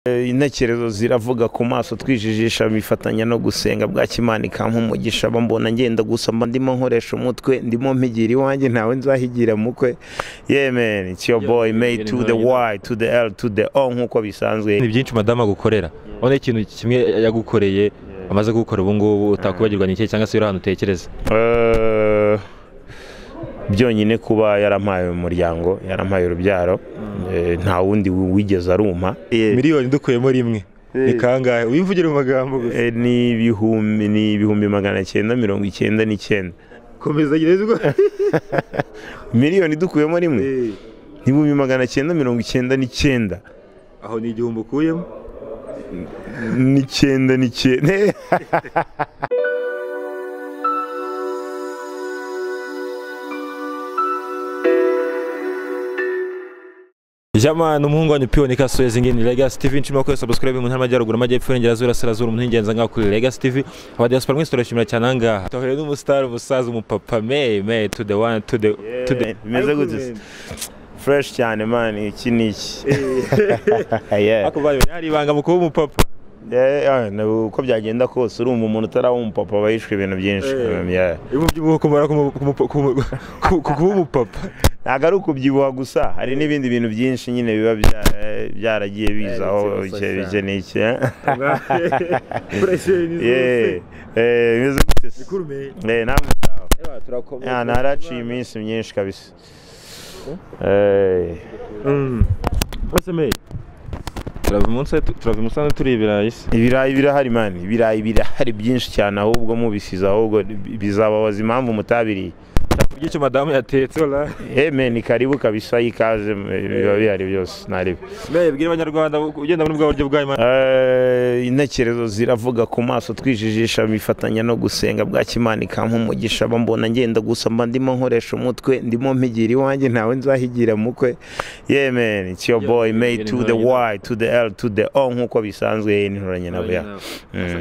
Intekerezo ziravuga ku maso twijijisha bifatanya no gusenga bwa Imana ikampa umugisha bambona ngenda gusa mba ndimo nkoresha umutwe ndimo mpigira iwanjye ntawe nzahigira mukwe. Yeah man, it's your boy May to the Y to the L to the O nkuko bisanzwe. Ni byinshi madama gukorera. Ubona ikintu kimwe yagukoreye amaze gukora ubu ngubu utakwibagirwa ni iki cyangwa se uri ahantu utekereza? Byonyine kuba yarampaye umuryango, yarampaye urubyaro, nta wundi wigeze arumpa. Miliyoni dukuyemo rimwe ni kangahe? Wimvugire mu magambo gusa. Ni 999,000. Komeza gerezwa. Miliyoni dukuyemo rimwe ni 999,000. Aho ni igihumbi ukuyemo? Ni 99. Jamani umuhungu wanyu Pio Nikasoye ngeni Legacy TV nshima ko subscribe mu ntara y'Amajyaruguru amajyepfo y'Iburengerazuba Iburasirazuba umuntu ingenza ngaho kuri Legacy TV aba diaspora mwese turashimira cyane angaha tuhuye n'umustar umusaza umupapa May to the one to the to the bimeze gute fresh cyane man iki niki yeah ako bayo hari ibanga mu kuba umupapa uko byagenda kose urumva umuntu utaraba umupapa aba yishwe ibintu byinshi. Yeah umubyibuho kumara kuba umupapa ntabwo ari ukubyibuha gusa hari n'ibindi bintu byinshi nyine biba byaragiye bizaho iki n'iki. Naraciye iminsi myinshi kabisa. Turava i Musanze turi ibirayi. Ibirayi birahari man, ibirayi birahari byinshi cyane ahubwo mubisize ahubwo bizababaza impamvu mutabiriye. Icyo madamu yatetse hola. Man karibu kabisa ikaze biba bihari byose naribe. Mbe bwira abanyarwanda ugenda muri bwa buryo bwa Imana. Intekerezo ziravuga ku maso twijijisha bifatanya no gusenga bwa Imana ikampa umugisha bambona ngenda gusa mba ndimo nkoresha umutwe ndimo mpigira iwanjye ntawe nzahigira mukwe. Yeah man, it's your boy May to the Y to the L to the O nkuko bisanzwe ninturanye nabo ya.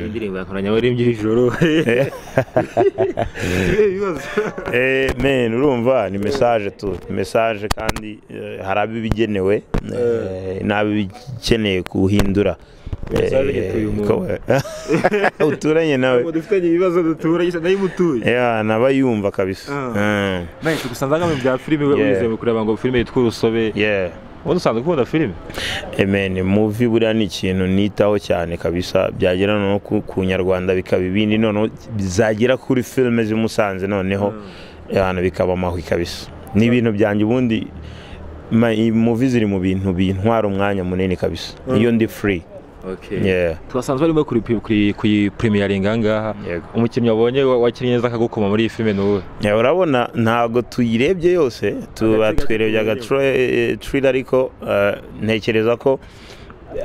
Indirimbo yakoranye waririmbye ijoro. Men urumva ni message tu message kandi hari abibigenewe n'abikeneye kuhindura. Uturanye nawe dufitanye ibibazo duturanye nayo mutuye. Yeah nabayumva kabisa. Mbe tugusanzanga mu bya filime wize kureba ngo filime yitwa Urusobe. Yeah. Ubundi usanzwe ukunda filime? Men movie buriya ni ikintu nitaho cyane kabisa byagera no ku Nyarwanda bikaba ibindi noneho bizagera kuri filime z'i Musanze noneho abantu bikaba amahwi kabisa. Ni ibintu byanjye ubundi movie ziri mu bintu bintwara umwanya munini kabisa. Iyo ndi free. Okay. Yeah. Twasanzwe barimo kuri premiering ngaha. Umukinnyi wabonye wakinnye neza akagukoma muri iyi filime nuwe. Yeah, urabona ntago tuyirebye yose tubatwerebye aga trailer ariko ntekereza ko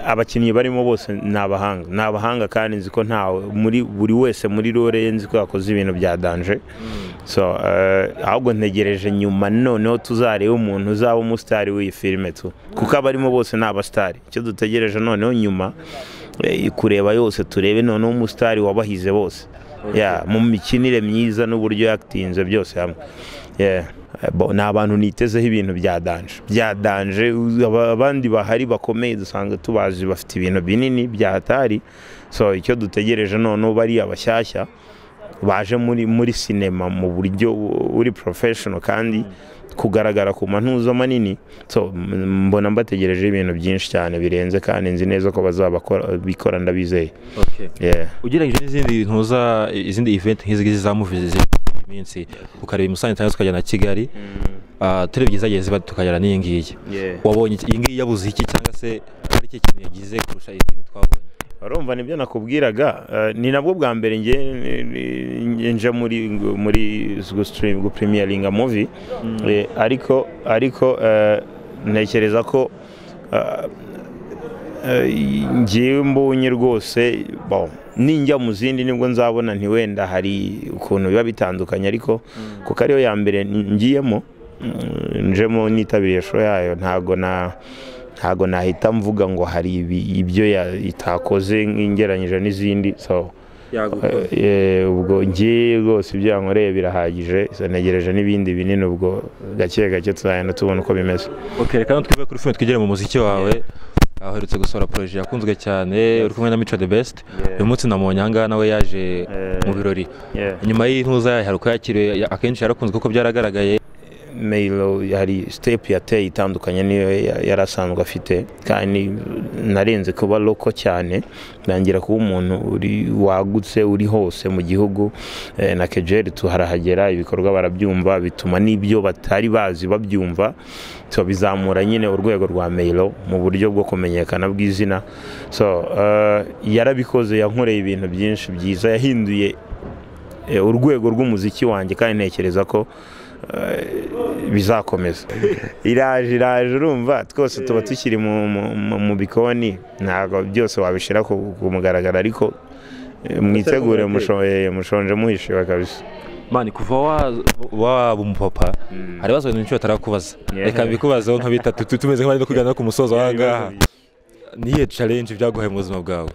abakinnyi barimo bose nabahanga. Nabahanga kandi nzi ko ntawe muri buri wese muri role nzi ko yakoze ibintu bya danger. So ahubwo ntegereje nyuma noneho tuzareba umuntu uzaba umustar w'iyi filime tu kuko abarimo bose ni abastar. Icyo dutegereje noneho nyuma kureba yose turebe noneho umustar wabahize bose. Yeah, mu mikinire myiza n'uburyo yakitinze byose hamwe. Yeah. Ni abantu nitezeho ibintu bya danger. Bya danger abandi bahari bakomeye dusanga tubazi bafite ibintu binini bya hatari. So icyo dutegereje noneho bari abashyashya baje muri cinema mu buryo uri professional kandi kugaragara ku mantuzo manini. So mbona mbategereje ibintu byinshi cyane birenze kandi nzi neza ko bazabakora bikora ndabizeye. Okay. Yeah. Ugereranyije n'izindi ntuza izindi event nk'izi za movies iminsi ukareba Musanze cyangwa ukajya na Kigali turebye zagiye ziba tukajyana n'iyi ngiyi. Wabonye iyi ngiyi yabuze iki cyangwa se ari iki kintu yagize kurusha izindi twabonye? Urumva nibyo nakubwiraga ni nabwo bwa mbere nge nje muri stream go premiering movie ariko ntekereza ko ngewe mbonye rwose ninjya mu zindi nibwo nzabona nti wenda hari ukuntu biba bitandukanye ariko kuko ariyo ya mbere ngiyemo njemo nitabiriye show yayo ntago nahita mvuga ngo hari ibyo itakoze ngeranyije n'izindi. So ubwo ngiye rwose ibyo yankoreye birahagije ntegereje n'ibindi binini ubwo gake gake tuzagenda tubona uko bimeze. Okay, reka twive kuri filime twigere mu muziki wawe. Aherutse gusohora projet yakunzwe cyane, uri kumwe na Mico The Best. Uyu munsi namubonye aha ngaha nawe yaje mu birori. Nyuma y'intuza hari uko yakiriwe, akenshi yarakunzwe kuko byaragaragaye. Meyilo hari step yateye itandukanye niyo yari asanzwe afite, kandi narenze kuba loko cyane, ntangira kuba umuntu uri wagutse uri hose mu gihugu. Na Kejeri tuharahagera, ibikorwa barabyumva, bituma n'ibyo batari bazi babyumva, so bizamura nyine urwego rwa Meyilo mu buryo bwo kumenyekana bw'izina. So yarabikoze, yankoreye ibintu byinshi byiza, yahinduye urwego rw'umuziki wanjye, kandi ntekereza ko bizakomeza. Iraje urumva twose tuba tukiri mu bikoni, ntabwo byose wabishira ku mugaragaro, ariko mwitegure, mushonje muhishiwe kabisa. Mani, kuva waba umupapa hari ibibazo byinshi batarakubaza, reka mbikubazeho nka bitatu tumeze nk'abari no kuganira ku musozo aha ngaha. Niye challenge byaguhaye mu buzima bwawe?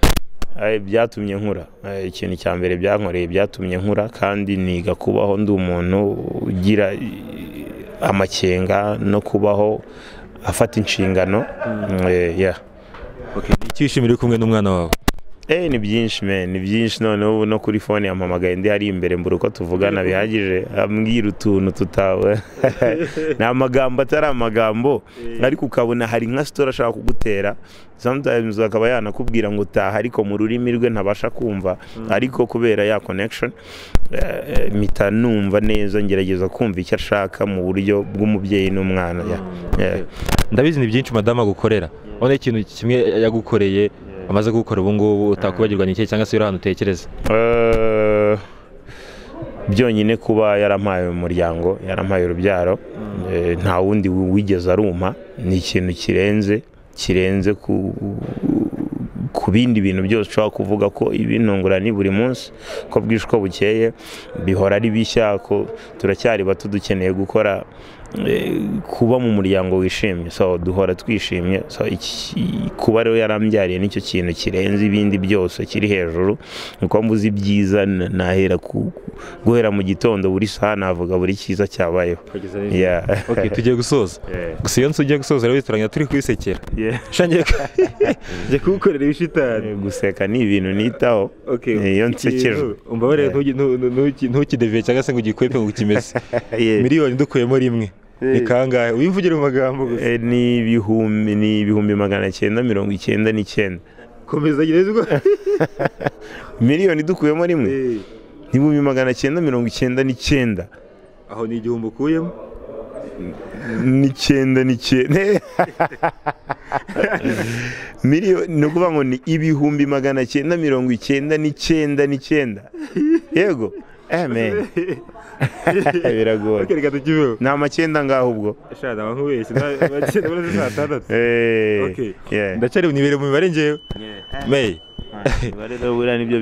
Byatumye nkura. Ikintu cya mbere byankoreye, byatumye nkura kandi niga kubaho ndi umuntu ugira amakenga no kubaho afata inshingano. Ni iki wishimira uri kumwe n'umwana wawe? Ni byinshi man, ni byinshi. Noneho no kuri phone yampamagaye ndi hari imbere, mbura uko tuvugana bihagije, ambwira utuntu tutawe ni amagambo atari amagambo, ariko ukabona hari nka story ashaka kugutera. Sometimes akaba yanakubwira ngo taha, ariko mu rurimi rwe ntabasha kumva, ariko kubera ya connection mpita numva neza, ngerageza kumva icyo ashaka mu buryo bw'umubyeyi n'umwana. Ndabizi ni byinshi madamu agukorera, ubona ikintu kimwe yagukoreye amaze gukora ubu ngubu utakwibagirwa ni iki, cyangwa se uri ahantu utekereza? Byonyine kuba yarampaye umuryango, yarampaye urubyaro, nta wundi wigeze arumpa, ni ikintu kirenze ku bindi bintu byose ushobora kuvuga ko ibintungura ni buri munsi, ko bwije uko bukeye bihora ari bishya, ko turacyari bato, dukeneye gukora, kuba mu muryango wishimye, so duhora twishimye. So kuba rero yarambyariye nicyo kintu kirenze ibindi byose, kiri hejuru. Uko mbuze ibyiza nahera guhera mu gitondo buri saha navuga buri cyiza cyabayeho. Okay, tugiye gusoza. Gusa iyo nsugiye gusoza rero bituranya turi kwisekera. Shangiye ngiye kugukorera ibishitani. Guseka ni ibintu nitaho. Iyo nsekejwe umbabarire ntukideviye cyangwa se ngo ugikwepe ngo ukimese. Miliyoni dukuyemo rimwe ni kangahe? Wivugire mu magambo gusa. Ni 999,000. Komeza gerezwa. Miliyoni dukuyemo rimwe ni 999,000. Aho ni igihumbi ukuyemo? 99. Miliyoni ni ukuvuga ngo ni 999,999. Yego. Man. Biragoye. Ni amacyenda ngaho ubwo. Ndacyari nibere mu mibare njyewe. May.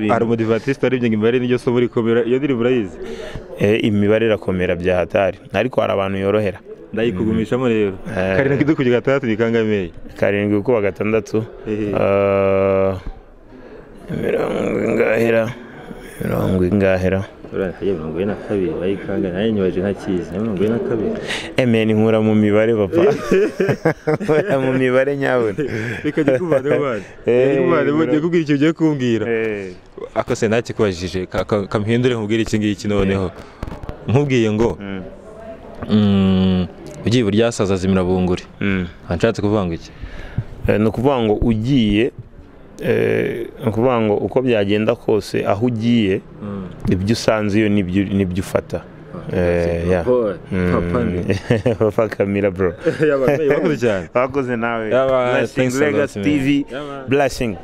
Hari umudivantiste waribye ngo imibare niryo somo rikomera, iyo ndirimbo urayizi? Imibare irakomera bya hatari, ariko hari abantu yorohera. Ndayikugumishamo rero. 7 dukubye 6 ni kangahe May? 7 kuba 6. Mirongo ingahera. 42 bayikanga naye nyibaje ntakizi 42. Emeni nkura mu mibare papa. Nkura mu mibare nyabona. Reka gikubane bana. Gikubane ngiye kubwira icyo ugiye kumbwira. Ako se nakikubajije kampindure nkubwire iki ngiki noneho. Nkubwiye ngo ugiye buryasaza zimira bunguri. Anshatse kuvuga ngo iki? Ni ukuvuga ngo ugiye, ni ukuvuga ngo uko byagenda kose aho ugiye ibyo usanze iyo nibyo ufata. Papa Kamira bro. Wakoze cyane. Wakoze nawe. Blessing Legacy TV. Blessing.